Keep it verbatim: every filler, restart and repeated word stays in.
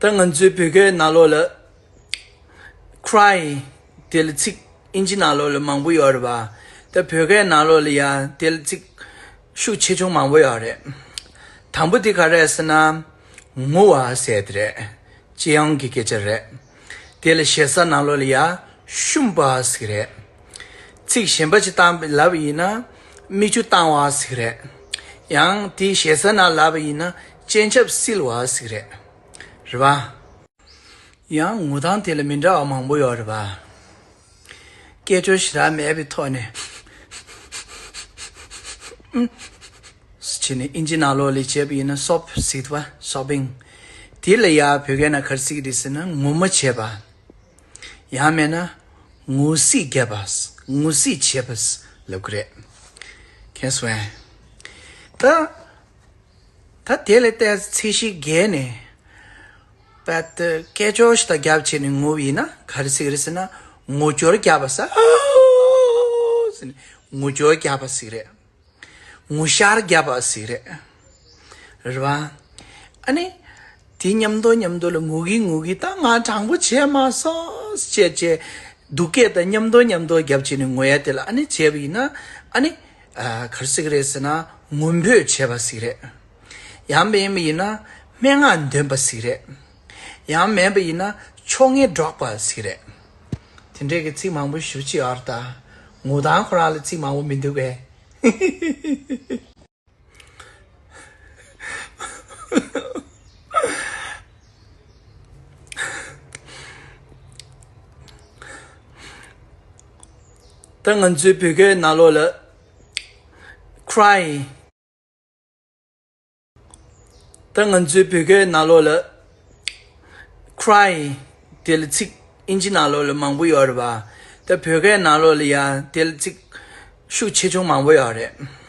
ད་ང་ཚོའི་བོད་སྐད་ནང་ལོགས་ལ་cry དེ་ལ་ཚིག་ཨིན་ཇི་ནང་ལོགས་ལ་མང་པོ་ཡོད་རེད་པ། ད་བོད་སྐད་ནང་ལོགས་ལ་ཡང་དེ་ལ་ཚིག་ཤུགས་ཆེ་ཆུང་མང་པོ་ཡོད་རེད། དང་པོ་དེ་ག་རེ་ཟེར་ན། ངུ་བ་ཟེར་དེ་རེད། སྤྱི་ཡོངས་ཀྱི་སྐད་ཆ་རེད། དེ་ལ་ཞེ་ས་ནང་ལོགས་ལ་ཡང་ཤུམ་པ་ཟེར་གྱི་རེད། ཚིག་གཞན་པ་ཅིག་བཏང་ལབ་པ་ཡིན་ན་མིག་ཆུ་བཏང་བ་ཟེར་གྱི་རེད། ཡང་དེའི་ཞེ་ས་ནང་ལབ་པ་ཡིན་ན་སྤྱན་ཆབ་བསིལ་བ་ཟེར་གྱི་རེད། རེད་པ། ཡང་ངུ་སྟངས་དེ་ལ་མི་འདྲ་བ་མང་པོ་ཡོད་རེད་པ། སྐད་ཅོར་ཞེ་དྲག་མེད་པའི་ཐོག་ནས། བྱས་ནས་ཨིན་ཇི་ནང་ལོགས་ལ་བྱས་པ་ཡིན་ན་སོབ་ཟེར་བ། སོབ་བིང་། དེ་ལ་ཡ་བོད་སྐད་ནང་ག་རེ་ཟེར་གྱི་རེད་ཟེར་ན་ངུ་མ་བྱས་པ། ཡང་མེད་ན་ངུ་སྲིད་བརྒྱབ་པ། ངུ་སྲིད་བྱས་པ་ལབ་ཀྱི་རེད། མཁྱེན་སོང་ངས། ད། ད་དེ་ལ་བལྟས་ཚིག་གཞི་བརྒྱད་ནས། པད་སྐད་ཅོར་ཞིག་དང་རྒྱབ་བྱས་ནས་ངུ་བ་ཡིན་ན་ག་རེ་ཟེར་གྱི་རེད་ཟེར་ན། ངུ་སྐྱོར་རྒྱབ་པ་ཟེར། ཨོ་ཟེར་ནས་ངུ་སྐྱོར་རྒྱབ་པ་ཟེར་གྱི་རེད། ངུ་ཤར་རྒྱབ་པ་ཟེར་གྱི་རེད། རེད་པ། ཨ་ནི། དེ་མཉམ་དུ་མཉམ་དུ་ལ་ངུ་གི་ངུ་གི་ད་ང་དྲང་པོ་བྱས་མ་སོང་ཅེས་བྱས། སྡུག་སྐད་དང་མཉམ་དུ་མཉམ་དུ་རྒྱབ་བྱས་ནས་ངུ་ཡ་དེ་ལ་ཨ་ནི་བྱས་པ་ཡིན་ན། ཨ་ནི། ཨ། ག་རེ་ཟེར་གྱི་རེད་ཟེར་ན་ངུ་འབོད་བྱས་པ་ཟེར་གྱི་རེད། ཡང་མིན་པ་ཡིན་ན་སྨྲེ་སྔགས་འདོན་པ་ཟེར་གྱི་རེད། ཡང་མིན་པ་ཡིན་ན་ཆོ་ངེ་སྒྲོག་པ་ཟེར་གྱི་རེད། དེ་འདྲས་ཀྱི་ཚིག་མང་པོ་ཞེ་པོ་ཅིག་ཡོད་རེད་ད། ངུ་སྟངས་ཁོ་རང་ལ་ཚིག་མང་པོ་མི་འདུག་གས། ད་ང་ཚོའི་བོད་སྐད་ནང་ལོགས་ལ་cry ད་ང་ཚོའི་བོད་སྐད་ནང་ལོགས་ལ་cry དེ་ལ་ཚིག་ཨིན་ཇི་ནང་ལོགས་ལ་མང་པོ་ཡོད་རེད་པ། ད་བོད་སྐད་ནང་ལོགས་ལ་ཡང་དེ་ལ་ཚིག་ཤུགས་ཆེ་ཆུང་མང་པོ་ཡོད་རེད།